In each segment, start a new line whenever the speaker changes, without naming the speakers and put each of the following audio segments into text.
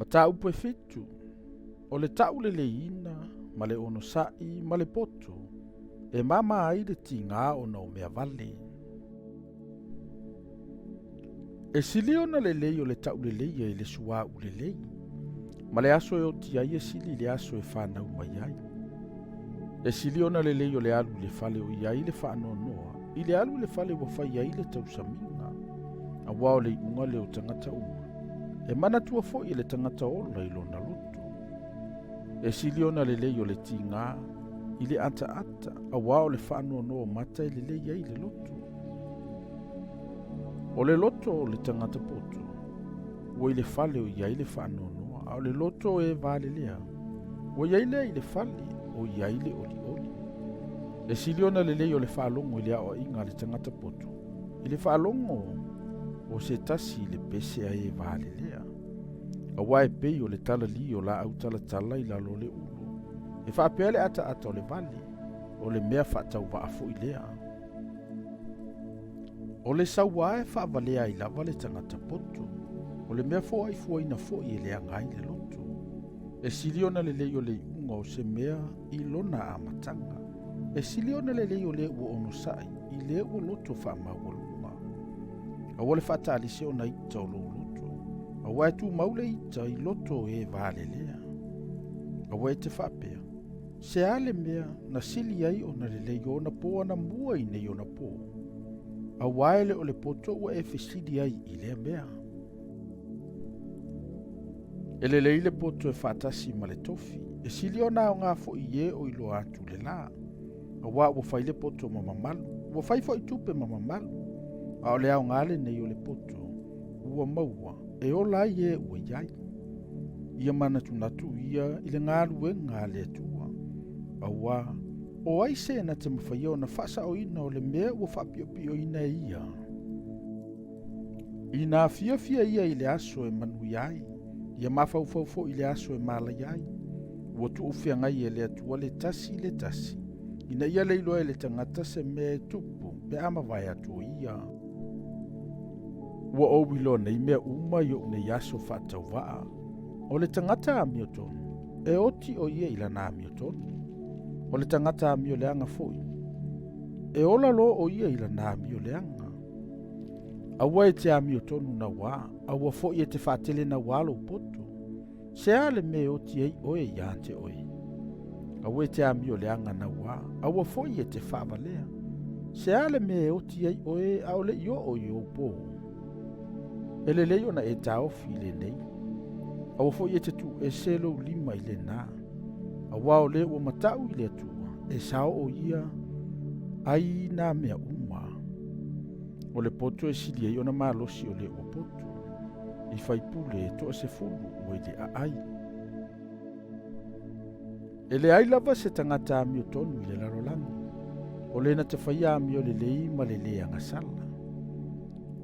Mataupu e fitu, o le ta'uleleiina ma le onosa'i ma le poto e māmā ai le tigā ona o mea vale. E sili ona lelei o le ta'uleleia i le suā'u lelei, ma le aso e oti ai e sili i le aso e fanau mai ai. E sili ona lelei o le alu i le fale o i ai le faanoanoa, i le alu i le fale ua fai ai le tausamiga, auā o le iuga lea o tagata uma, e manatua foi e le tagata ola i lona loto. E sili ona lelei o le tigā i le ataata, auā o le faanoanoa o mata e lelei ai le loto. O le loto o le tagata poto, ua i le fale o i ai le faanoanoa, a o le loto o e valelea, ua i ai lea i le fale o i ai le olioli. E sili ona lelei o le faalogo i le aoaiga a le tagata poto, i le faalogo o se tasi i le pese a e valelea. Auā e pei o le talalī o laau talatala i lalo o le ulu, e faapea le ataata o le vale, o le mea faatauvaa foi lea. O le sauā e faavalea ai lava le tagata poto, o le mea foaifuaina foi e leaga ai le loto. E sili ona lelei o le iuga o se mea i lona amataga. E sili ona lelei o le ua onosai i le ua loto faamaualuga. Aua le faataalise ona ita o lou loto, auā e tumau le ita i loto o e valelea. Aua e te faapea, Se a le mea na sili ai ona lelei o ona pō anamua i nei ona pō? Auā e le o le poto ua e fesili ai i lea mea. E lelei le poto e faatasi ma le tofi, e sili ona aoga foi i e o iloa atu le lā. Auā ua fai le poto ma mamalu, ua fai foi tupe ma mamalu, a o le aoga lenei o le poto ua maua e ola ai e ua i ai. Ia manatunatu ia i le galuega a le Atua, auā o ai se na te mafaia ona faasaoina o le mea ua faapiopioina e ia? Inā fiafia ia i le aso e manuia ai, ia mafaufau foi i le aso e malaia ai, ua tuufeagai e le Atua le tasi i le tasi, ina ia le iloa e le tagata se mea e tupu pe a mavae atu o ia. Ua ou iloa nei mea uma i ou nei aso faatauvaa, o le tagata amiotonu, e oti o ia i lana amiotonu. O le tagata amioleaga foi, e ola loa o ia i lana amioleaga. Aua e te amiotonu nauā, aua foi e te faatele nauā lou poto. Se a le mea e oti ai oe iā te oe? Aua e te amioleaga nauā, aua foi e te faavalea. Se a le mea e oti ai oe a o le i oo i ou pō? E lelei ona e taofi i lenei. Aua foi e te tuuese lou lima i lenā. Auā o le ua mata'u i le Atua, e sao o ia ai nā mea uma. O le poto e sili ai ona malosi o le ua poto, i faipule e toasefulu ua i le aai. E leai lava se tagata amiotonu i le lalolagi, o le na te faia amio lelei ma le lē agasala.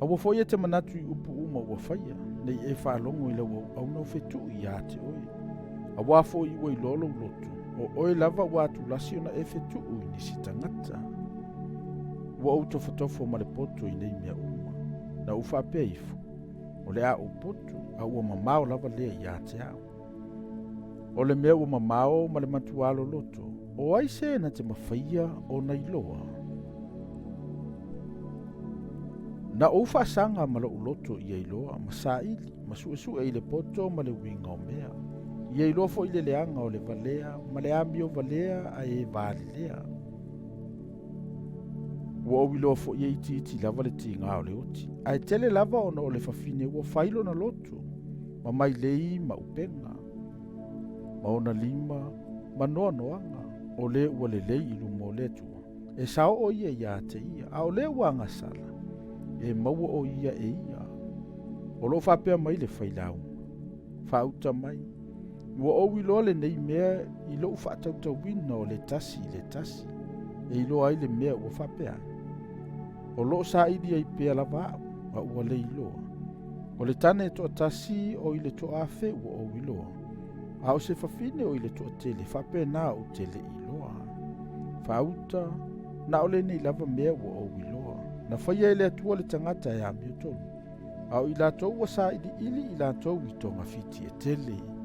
Aua foi e te manatu i upu uma ua faia, ne i e faalogo i lau auauna o fetuʻu iā te oe. Auā foi ua iloa lou loto, o oe lava ua atulasi ona e fetuʻu i nisi tagata. Ua ou tofotofo ma le poto i nei mea uma, na ou faapea ifo, o le a ou poto, a ua mamao lava lea iā te au. O le mea ua mamao ma le matuā loloto, o ai se na te mafaia ona iloa? Na ou faasaga ma lou loto ia iloa, ma saili, ma suesue i le poto ma le uiga o mea. Ia iloa foi le leaga o le valea ma le amio valea a e valelea. Ua ou iloa foi e itiiti lava le tigā o le oti, ae tele lava ona o le fafine ua fai lona loto, ma mailei ma upega, ma ona lima ma noanoaga, o le ua lelei i luma o le Atua, e saoo ia iā te ia, a o le ua agasala, e maua o ia e ia. O loo faapea mai le failauga, faauta mai, Ua ou iloa lenei mea i lou faatautauina o le tasi i le tasi, e iloa ai le mea ua faapea ai. O loo saili ai pea lava au, a ua le iloa. O le tane e toatasi o i le toaafe ua ou iloa, a o se fafine o i le toatele faapena ou te le iloa. Faauta, na o lenei lava mea ua ou iloa, na faia e le Atua le tagata e amiotonu. A o i latou ua sailiili i latou i togafiti e tele.